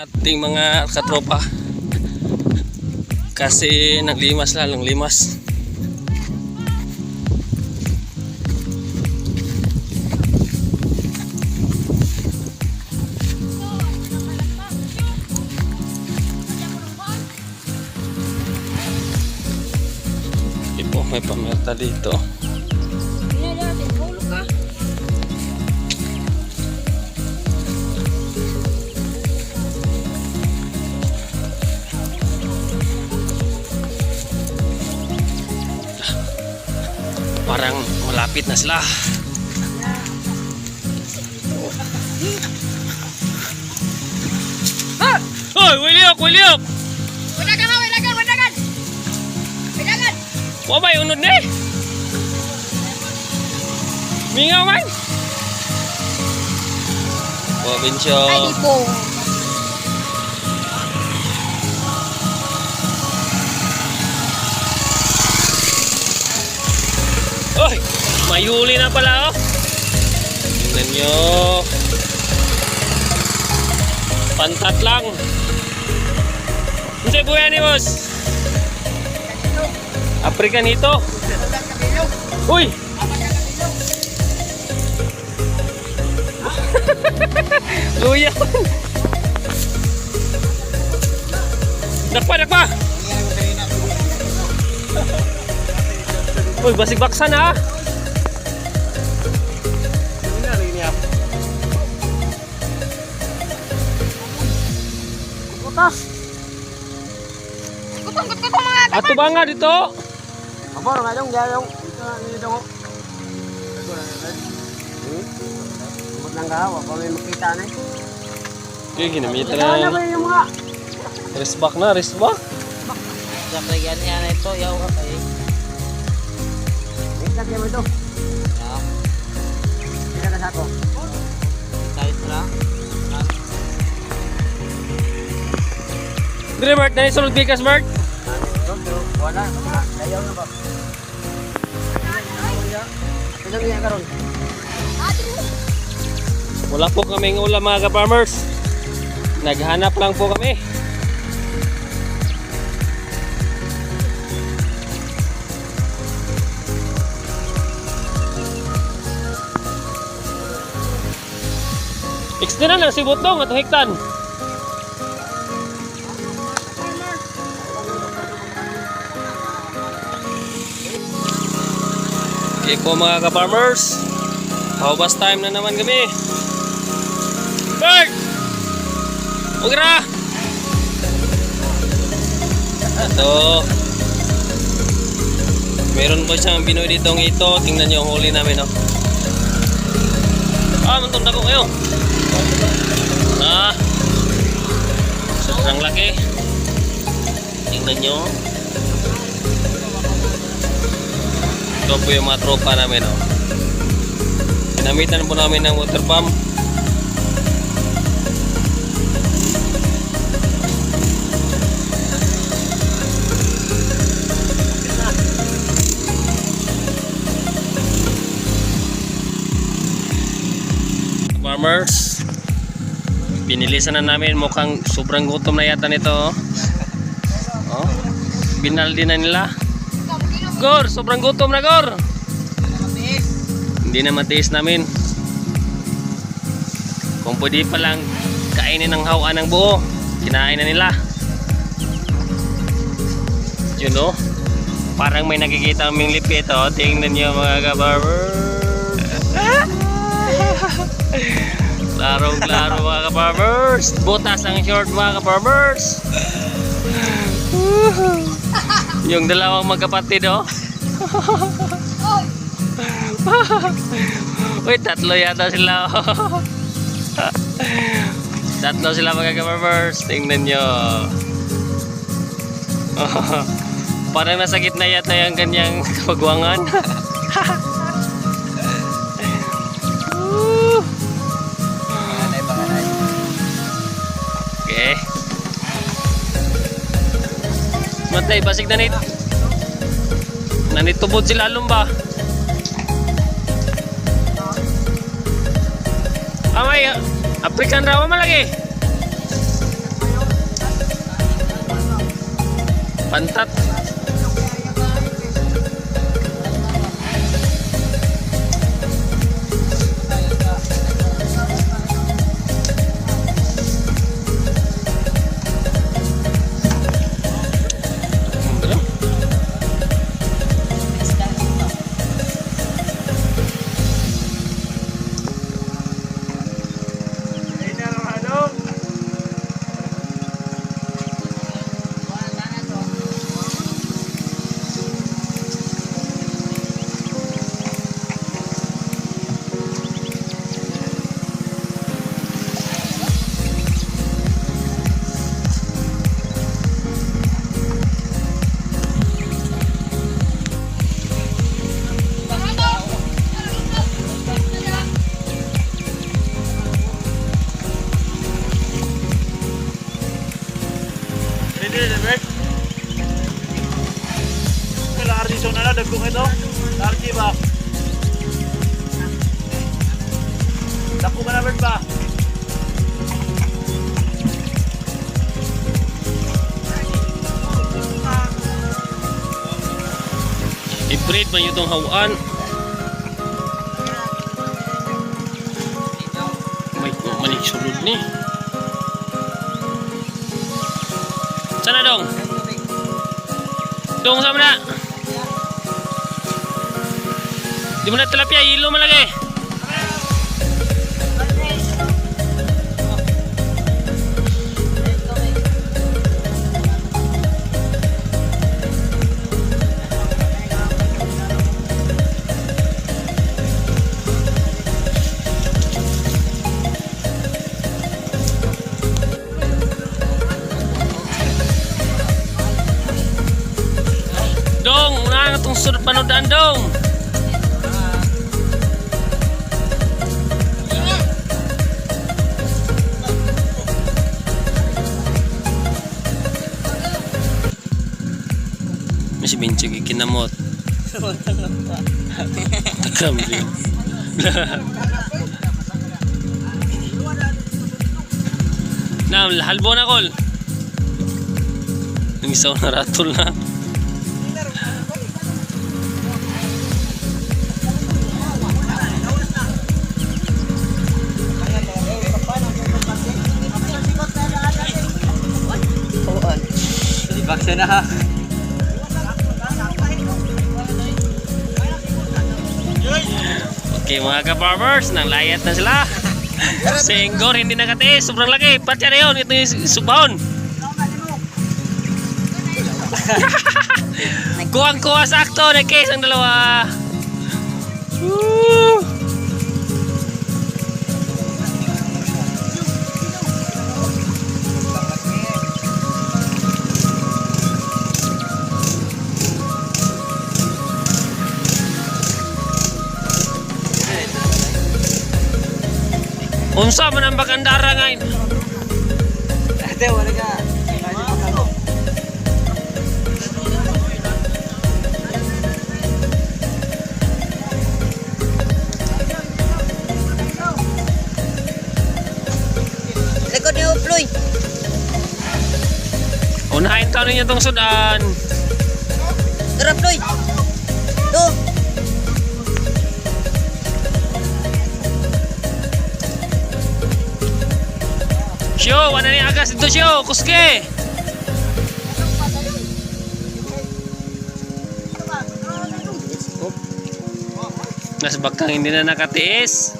Ating mga katropa. Kasi naglimas lalong limas. Hindi po, may pamerta dito. Parang malapit na sila. Hoy, Williok, Williok! Wadagan ha, wadagan, wadagan. Wadagan. Wa may unod ni? Mingaw man! Wa Bincho. Ay, di po. Oy, may huli na pala oh. Tingnan nyo. Pantat lang. Hindi buya ni boss. African ito. Uy! Luya. Dakpa, dakpa! Uy, basig baksan ah. Kutong, kutong mga Ato ba nga dito? Abor nga dong, gayong. Ito na niyo dong. Umot lang ka, wa pa may makita na eh. Okay, ginamitan Ano na. ba yung mga? Wristback na, wristback. Yan yan ito, yaw ka kayo. Wait lang kayo ito. Pila ka sako. Tayo sila. Dire, Bert, na sulod bigas, Bert. Wala, ayaw na ba? Pila niya karon? Wala po kaming ulam, mga ka-farmers. Naghanap lang po kami. Extra na lang si Butong at hektan. Okay po, mga ka-farmers. Harvest time na naman kami. Bird! Ugra! Ito. Meron po siyang binuo ditong ito. Tingnan niyo ang huli namin, oh. Ah, muntong dako kayo. Ah. Sobrang laki. Tingnan niyo. Ito po yung mga tropa namin, oh. Ginamitan po namin ng water pump. Farmers, binilisan na namin. Mukhang sobrang gutom na yata nito. Oh. Oh. Binaldi na nila. Gor, sobrang gutom na, Gor. Hindi na matiis namin. Kung pwede pa lang kainin ng hawaan ng buo, kinain na nila. You know? Parang may nakikita kaming lipit, oh. Tingnan niyo, mga ka-farmers. Klarong klaro, mga ka-farmers. Butas ang short, mga ka-farmers. Yung dalawang magkapatid, oh. Oy! Uy, tatlo yata sila. Oh. Tatlo sila, mga ka-farmers. Tingnan nyo. Parang nasa gitna yata yung kanyang kapagwangan. Woo! Panganay, panganay. Okay. Matay, basig na nit. Nanitubod sila ba? Amay, African raw man lagi. Pantat. Ano? Largi ba? Dako ka na, Bert ba? I-breed man yun itong hawaan. May manik sulod ni. Sana dong? Dong sama na? Di mo na tilapia, ilo man lagi. Dong, una na itong sulod panudaan dong. Mas benchig ikinamot. Takam rin. Na, halbo na kol. Yung isa na ratol na. Baksa na ha. Okay mga ka-farmers, nang layat na sila. Si Engor hindi nakatiis, sobrang laki. Patya na yun, ito yung subahon. Kuwang-kuwa sakto, nag-case ang dalawa. Woo! Unsa man ang bakandara ngayon? Ate, wala ka. Likod ni Uploy. Unahin ka ninyo itong sudan. Tara, Ploy. Do. Syo, wala ni agas dito syo, kuske. Nas bakang hindi na nakatiis.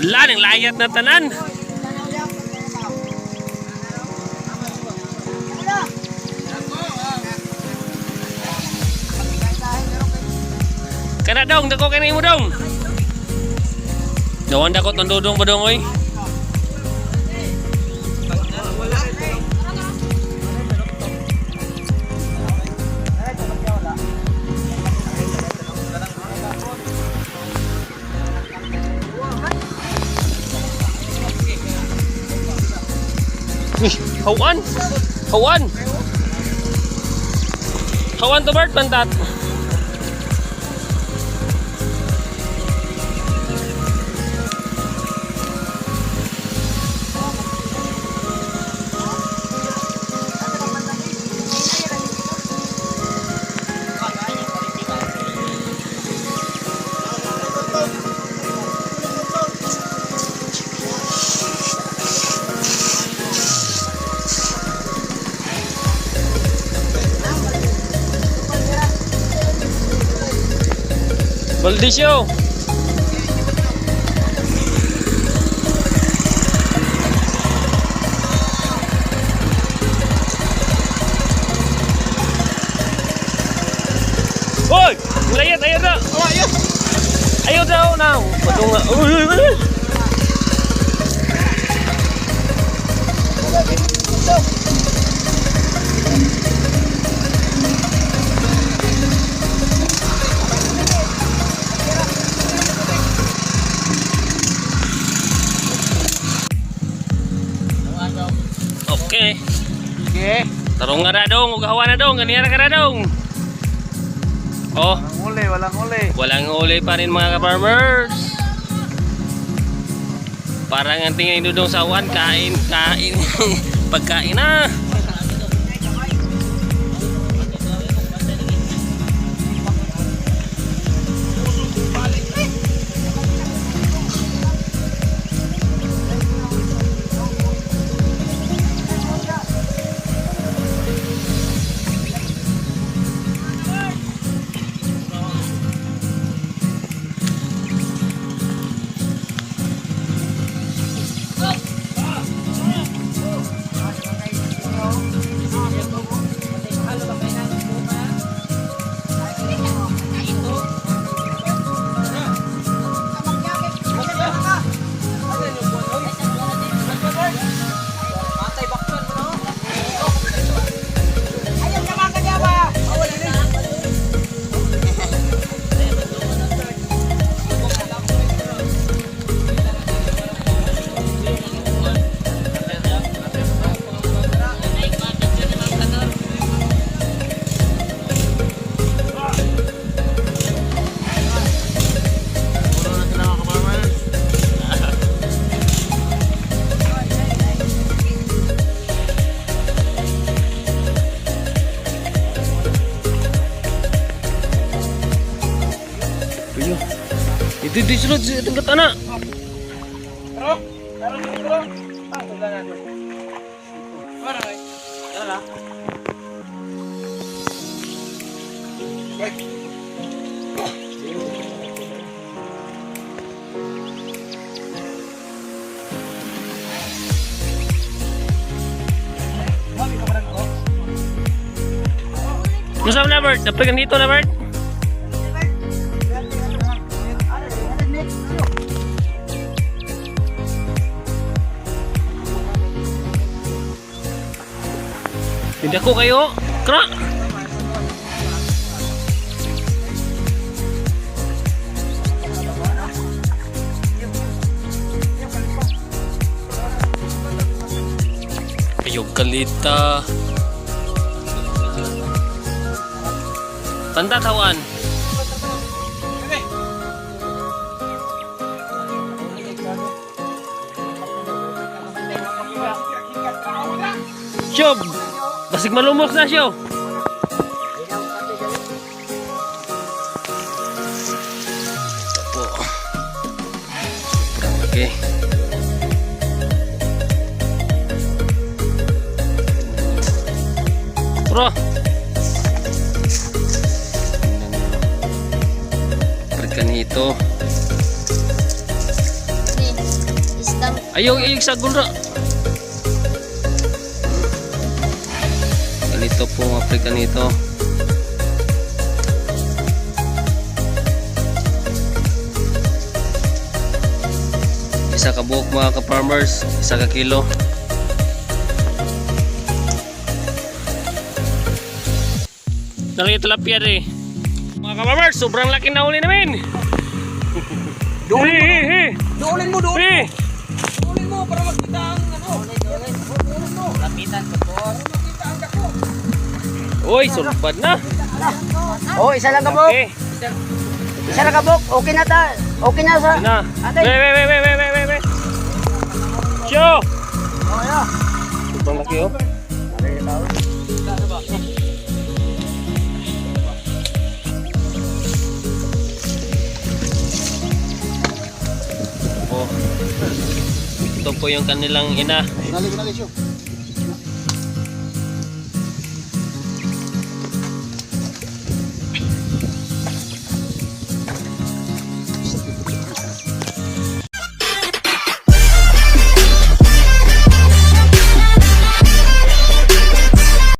Ala, nang layat na tanan. Kana dong, dako kay mo dong. Dawan dakot ng dudong ba dong oy? Uy, hawan! Hawan! Hawan to Bert, pantat. Baldisyo. Hoy! Layat, ayaw na! Ayaw daw na! Padunga. Uy, uy, uy! Okay. Okay. Tarong nga na dong, ug hawa na dong, ganira ka na dong. Oh, Walang uli, walang uli. walang huli pa rin, mga ka-farmers. Parang ang tingin ni Dudong sa uwan, kain, kain. Pagkain na. Puro na sila, mga ka-farmers. Uyo. Ito, ito, sulod, itong katana. Musa na, Bert? Dapat dito na, Bert? Hindi ako kayo. Kra! Ayog kalita. Tanda tawan. Syob! Basig malumok na siyo. Ito po. Sobrang laki. Bro! Tingnan nyo. African ito. Ni, isdang. Ayaw, ayaw sa gulra. Ganito po ang African ito. Isa ka buhok, mga ka-farmers, 1 ka kilo. Laki tilapia eh. Mga ka-farmers, sobrang laki na huli namin. Doon mo, Doolin mo, doolin. eh. Doolin mo para makita ang ano. Doolin mo. Lapitan ko po. Makita ang dako. Uy, sulbad na. Oh, isa lang kabok. Okay. Isa lang kabok. Okay na ta. Okay na sa. Yun na. Ate. We, we, we, we, we, we, we, we. Show! Sobrang laki oh. Po. Ito po yung kanilang ina.